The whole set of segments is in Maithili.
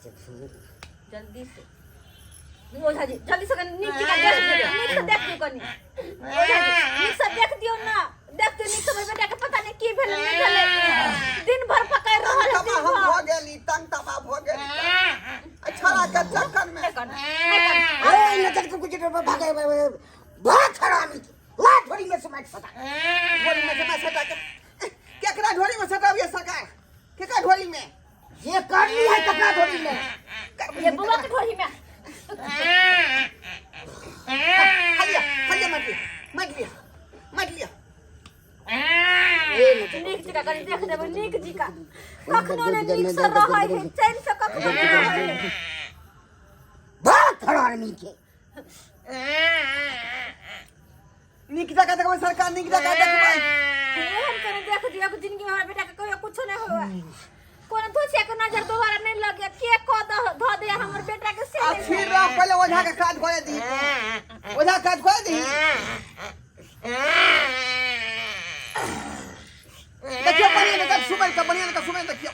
जल्दी से ओझा जी जल्दी से कनी नीक जकाँ देख दियौ, नीक से देख दियौ कनी ओझा जी नीक से देख दियौ ना देख दियौ नीक से हमर बेटा के पता नहीं की भेलै नहि भेलै दिन भर पकड़ रहल है तबाह दिन हम भर भऽ गेली तंग तबाह भऽ गेली आ छड़ा के चक्कर में नहि कानू, नहि कानू। ए नजर को कुछ भागे बहुत हरामी ला थोड़ी में से माइक सटा झोली में से मैं सटा के केकरा झोली में सटाबिए सरकार केकरा झोली में ये कर ली है कपड़ा धोरी में ये बुआ के ढोरी में हलिया हलिया मत लिया मत लिया मत लिया नीक जकाँ कनी देख देबै नीक जकाँ कखनो ने नीक से रहै है चैन से कखनो ने रहै है बहुत हरामी के नीक जगह देखबै सरकार नीक जगह देखबै एहन कने देख दियौ कि जिंदगी में हमरा बेटा के कहियो कुछो नहीं होए कोनो धोछिया के नजर दोबारा नहीं लगे के क द धो दे हमर बेटा के से आ नहीं फिर रह पहले ओझा के काज करे दी ओझा काज करे दी देखियो बढ़िया जगह सुबह के बढ़िया जगह सुबह देखियो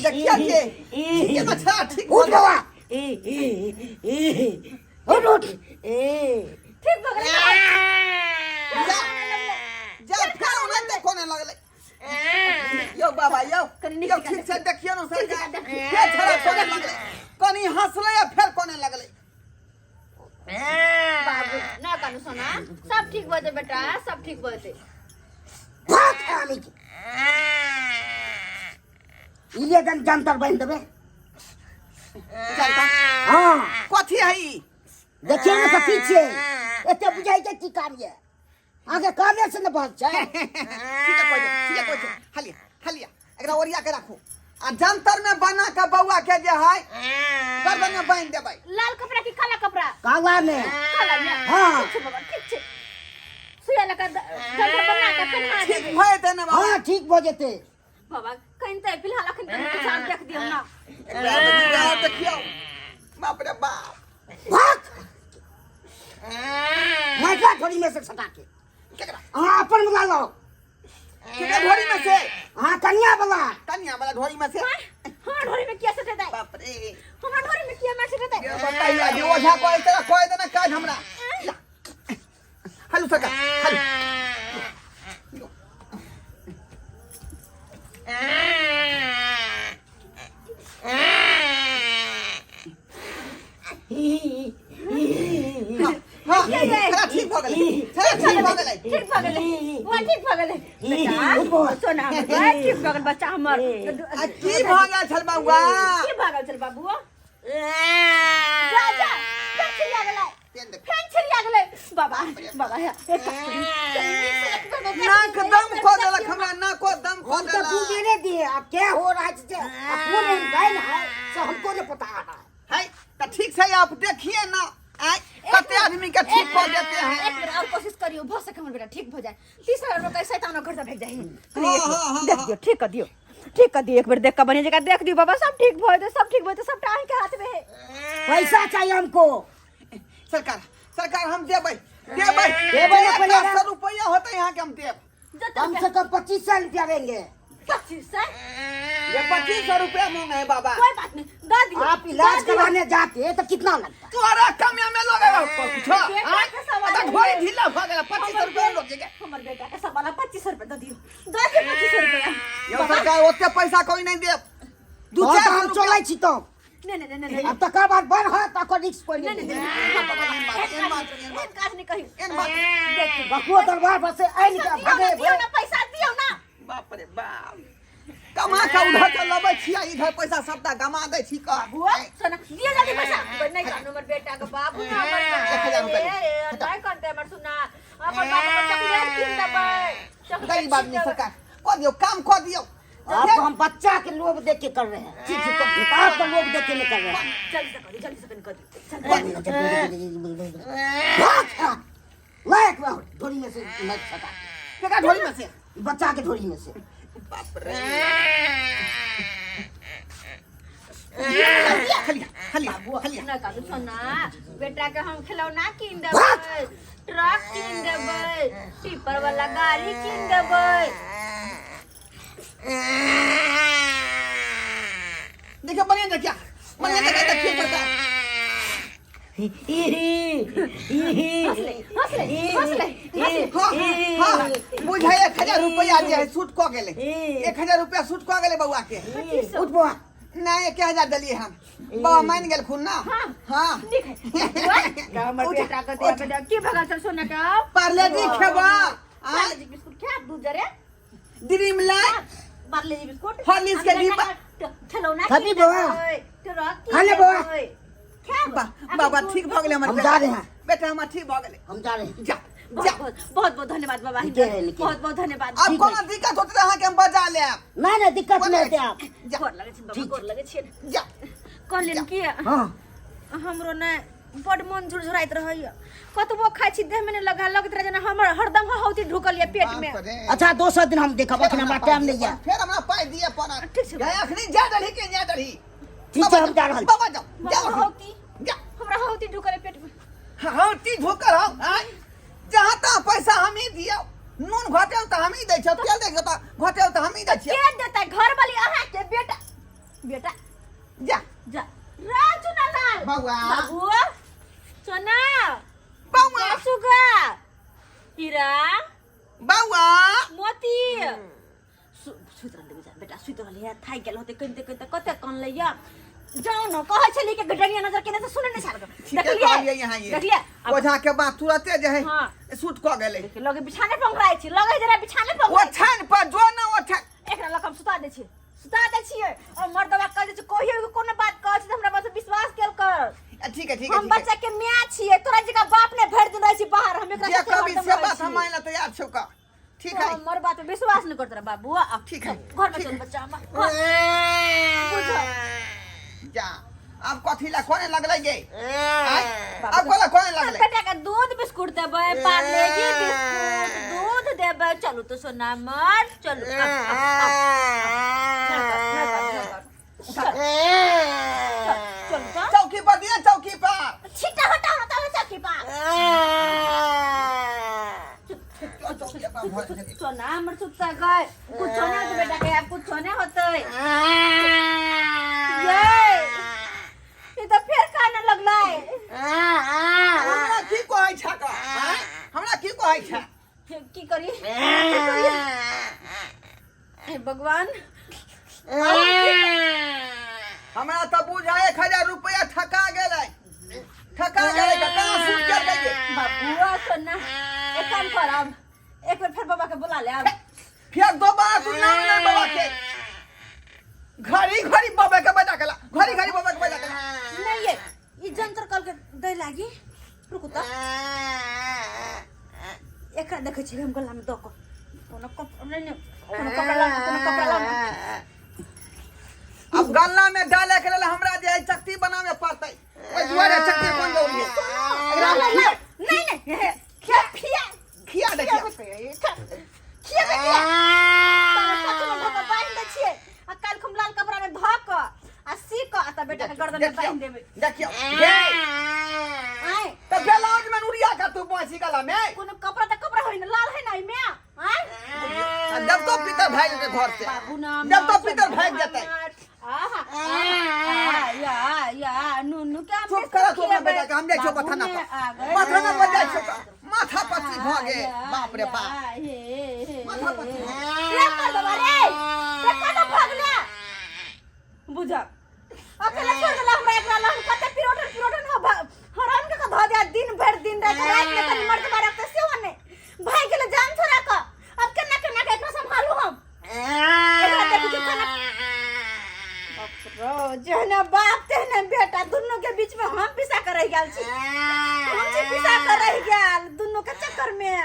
देखियो के ठीक है बच्चा ठीक उठ बाबा उठ उठ ठीक भऽ गेलै जा जा फेर ओनाहिते कोने लगलै यौ बाबा यौ कनी यौ ठीक से देखियौ ने सरकार फेर छड़ा कोने लगलै कनी हंसलै आ फेर कोने लगलै बाबू ना कानू सोना सब ठीक भऽ जेतै बेटा सब ठीक भऽ जेतै भाग हरामी के इले दन जंतर बांध देबे चलता हाँ कथी है ई देखिए ने कथी छियै एते बुझाइ छै की काम ये अहाँके कामे से ने बहस छै ठीक है कोई ठीक है कोई हलिया हलिया एकरा ओरिया के राखू आ जंतर में बना के बउआ के जे है गर्दन में बांध देबै लाल कपड़ा की काला कपड़ा काला में काला में हाँ। ठीक छै बाबा ठीक छै सुइया लगा जंतर बना के पहना ठीक देबै भऽ जेतै ने बाबा हाँ ठीक भऽ जेतै बाबा कहीं तऽ फिलहाल अखन कनि किछु आर देख दियौ ना एकरा एकरा देखियौ बाप रे बाप भाग माइका थोड़ी में से सटा के केकरा अहाँ अपन वाला लाओ केकरा ढोरी में से अहाँ कन्या वाला कन्या वाला ढोरी में से हाँ ढोरी में किया सटेतै बाप रे हमरा ढोरी में किया मार सटेतै ये बताइए जे ओझा कोई तरह कोई देना काज हमरा ला। हेलो सरकार हेलो हाँ थोड़ा ठीक भऽ गेलै थोड़ा ठीक भऽ गेलै ठीक भऽ गेलै बुआ ठीक भऽ गेलै बेटा सोना हमर बा, ठीक भऽ गेल बच्चा हमर आ की भऽ गेल छल बौआ की भऽ गेल छल बाबू जा जा फेर छिड़िया गेलै पेन देख। फेर छिड़िया गेलै बाबा बाबा हे एक नाक दम खो देलक हमरा नाको दम खो हम तो देलक दू बेरे दिए अब क्या हो रहा है जे अब कौन गाय है से हमको नहीं पता है है तो ठीक से आप देखिए ना आय कते आदमी के ठीक कर देते हैं एक बेर और कोशिश करियो भऽ सके हमर बेटा ठीक भऽ जाए तीसरा बेर कैसे शैतानो घर से भागि जाए हाँ, हाँ, हाँ, देख दियो ठीक कर दियो ठीक कर दियो एक बेर देख के बढ़िया जगह देख दियो बाबा सब ठीक भऽ जेतै सब ठीक भऽ जेतै सबटा अहीं के हाथ में है पैसा चाहिए हमको सरकार सरकार हम देबै देबै देबै ना पहिले 100 रुपया होतै यहाँ के हम देब जते कम से कम 2500 रुपया देंगे 2500 ये 2500 रुपया मांगे है बाबा कोई बात नहीं दे दियो आप इलाज दे दियो। कराने जाते तो कितना लगता तोरा कमिया में लगे कुछ बेटा के सवाल अच्छा है। घोड़ी ढीला भ गेल 2500 रुपया लग गेल हमर बेटा के सवाल 2500 रुपया दे दियो दे दियो 2500 रुपया यो सरकार ओते पैसा कोई नहीं देब दू तो चार हम सौ चलै छी तो नहीं नहीं नहीं नहीं अब तकर बाद बड़ होत तकर रिक्स कोई नहीं नहीं नहीं एहन बात, एहन बात, एहन एहन बात। काज नहीं कही एहन बात। देख बकुआ दरबार पर से आनि के दियो भगे ना दियो ना पैसा दियो ना बाप रे बाप कमा के उधर से लबै छी आ इधर पैसा सबटा गमा दै छी कह बुआ सोना दियो जल्दी पैसा नहीं कानू हमर बेटा के बाबू ना हमर 1000 रुपया दे। ए, नहीं करते हमर सुना अपन बाबू के चॉकलेट कीन देबै चॉकलेट गरीब आदमी कीन देबै। सरकार कह दियौ काम कह दियौ आपको हम बच्चा के लोभ देख के कर रहे हैं ठीक ठीक कर दियौ। आपका लोभ देख के नहीं कर रहे हैं जल्दी से कर जल्दी से कर जल्दी लायक रहो ढोरी में से मत सटा केकरा ढोरी में से बच्चा के ढोरी में से बाप रे हलिया हलिया हलिया ना कानू सोना बेटा के हम खिलौना कीन देबै ट्रक कीन देबै टिपर वाला गाड़ी कीन देबै हंसले हंसले हंसले हंसले। हाँ हाँ बुझाइ 1000 रुपया जे है सूट कऽ गेलै। 1000 रुपया सूट कऽ गेलै बौआ के। 2500। उठ बौआ। नहि, 1000 देलियै हम, बाबा मानि गेलखुन ना। हाँ। हाँ। नीक है बौआ। हमर उठ, बेटा के दिया बेटा की भगल चल सोना के पार्ले जी खेबा। पार्ले जी बिस्कुट खा दूध जरे। Dream light. Parle G biscuit. Horlicks के डिब्बा। खिलौना। खाबी बौआ? ट्रक। खा ले बौआ। बाबा ठीक भऽ गेलै हमर। हम बेटा। जा रहे हैं। बेटा हमर ठीक भऽ गेलै। हम जा रहे हैं। जा। बहुत जा। बहुत बहुत बहुत धन्यवाद बाबा। नीके है, नीके। बहुत बहुत धन्यवाद। आब कोनो दिक्कत होतै तऽ अहाँके हम बजा लेब। नहीं नहीं, दिक्कत नहीं होते आप। जा। गोर लगै छै बाबा। ठीक। गोर लगै छै। जा। कहलियनि कि हाँ। हमरो ने बड मन झुरझुराइत रहैया, कतबो खाइ छी देहमे नहि लगा, लगैत रहै जेना हमर हरदम हौती ढुकल यऽ पेट मे। बाप रे। अच्छा, दोसर दिन हम देखब, अखन हमरा टाइम नहीं है। फेर हमरा पाइ दिअ पड़त। ठीक छै। गए, अखनी जा डलही के जा डलही। ठीक छै, हम जा रहल छी। बाबा जाओ जाओ। बाबा, हौती। जा। हमरा हौती ढुकल यऽ पेट मे। हाँ, ती ढोकर हौ आँय? जहाँ तहाँ पैसा हम ही दियौ, नून घटे तऽ हम ही दै छियौ, तेल दै छियौ तऽ घटे तऽ हम ही दै छियौ। के देतै घर वाली अहाँके? बेटा बेटा। जा। जा राजू लाल। बौआ। बाबू सोना। बौआ। सुगा हीरा। बौआ। मोती सुति रहलै बुझा बेटा, सुति रहलै है, थाकि गेल होतै कनिते कनिते, कते कानलै या। जाउ ने, कहै छली कि डंगिया नजर केने से सुनै नहि छल। ठीके कहलियै यहाँ ये। देखलियै आब? ओझा के बात तुरते जे है हाँ। सूट कऽ गेलै। देखियौ, लगे बिछाने पर ओंघराइ छी, लगे जरा बिछाने पर ओंघराइ छी। ओछाइन पर जो ने ओछाइन। एकरा लग हम सुता दै छी, सुता दै छियै और मर्दवा कह दै छै, कहियो कोनो बात कहै छै तऽ हमरा बात पर विश्वास केल कर। ठीक है, ठीक है। हम ठीक है। बच्चा के माय छियै, तोरा जकाँ बाप ने भरि दिन रहै छी बाहर, हम एकरा जे साथे कभी हरदम से रहै बात छी। हम मानि ला तैयार छौ का, ठीक है। हमर बात पे विश्वास नहीं करत रह बाबू। आ ठीक है, घर में ठीक चल है। बच्चा हमर घर बुझ। जा, आब कथी ला कोने लगलै गे आँय? आब कोला कोने लगलै? बेटा के दूध बिस्कुट देबै, पार्ले जी बिस्कुट दूध देबै। चलू तो सोना मर, चलू। अब, अब, अब, ना कर, ना कर, ना कर। चल, चल, चलू तो। चौकी पर दिया, चौकी पर। छिट्टा हटा हटा चौकी पर। चौकी पर भर गेलै। सोना हमर सुता गए, कुछो नहीं होते बेटा के, अब कुछो नहीं होते। ये ई तो फेर काने लगलै। हमरा की कहै छ का आँय? हमरा की कहै छ? की करी, की करी? हे भगवान। हमरा तऽ बुझा 1000 रुपया ठका गेलै, ठका गेलै। तऽ कहाँ सूट केलकै गे? बाबुआ सोना, एक काम कर, अब एक बेर फेर बाबा के बुला ले अब। फेर दोबारा तू नाम ले बाबा के, घड़ी घड़ी बाबा के बजा के ला, घड़ी घड़ी बाबा के बजा के ला। नहीं, ये ई जंतर कल के दै लागी, रुकू तऽ। एकरा देखै छी हम गला में दऽ कऽ कोनो कपड़ा नहीं, नहीं, कोनो कपड़ा लाउ ना, कोनो कपड़ा लाउ ना। अब गल्ला में डाले के लेल हमरा जे है चक्ती बनावे पड़तै, ओहि दुआरे चक्ती बन जरूरी है। एकरा नहीं खिया नहीं नहीं, खिया खिया। खिया दे, खिया। खिया खिया, बान्हि दै छियै आ काल्हि हम लाल कपड़ा में धऽ कऽ आ सी कऽ आ तब बेटा के गर्दन में बान्हि देबै। देखियौ गे। आँय? तऽ ब्लाउज में नुरिया का तू बाँसी गला में। कोनो कपड़ा तऽ कपड़ा होइ ने, लाल है ना एहिमे? आँय? आ जब तो पितर भागि जेतै घर से। बाबू ना। जब तो पितर भागि जेतै। आहा आहा, या या नुनू के हम चुप करा तू अपना बेटा के, हम जाइ छियौ बाबू बथाना ने पर। आ गए। बथाना पर जाइ छियौ, माथा पच्ची भऽ गेल। बाप रे बाप। हे हे। माथा पच्ची। रे कर देबा रे, रे कतऽ भगले बुझ, अकेला छोड़ देला हमरा एकरा ला। हम कते पिरोटन पिरोटन हो हरान के धऽ दिया दिन भरि दिन राति, राति में कनी मर्द मारक तऽ सेहो नहि, भागि गेलै जान छोड़ा कऽ। अब केना केना के एकरा सम्हालू हम? एकरा देखै छी खाना। बाप रो, जेहने बाप तेहने बेटा, दुनू के बीच में हम पिसा कर रहि गेल छी, हम छी पिसा कर रहि गेल दुनू के चक्कर में।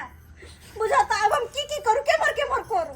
बुझा तऽ आब हम की की करू, केम्हर केम्हर करू?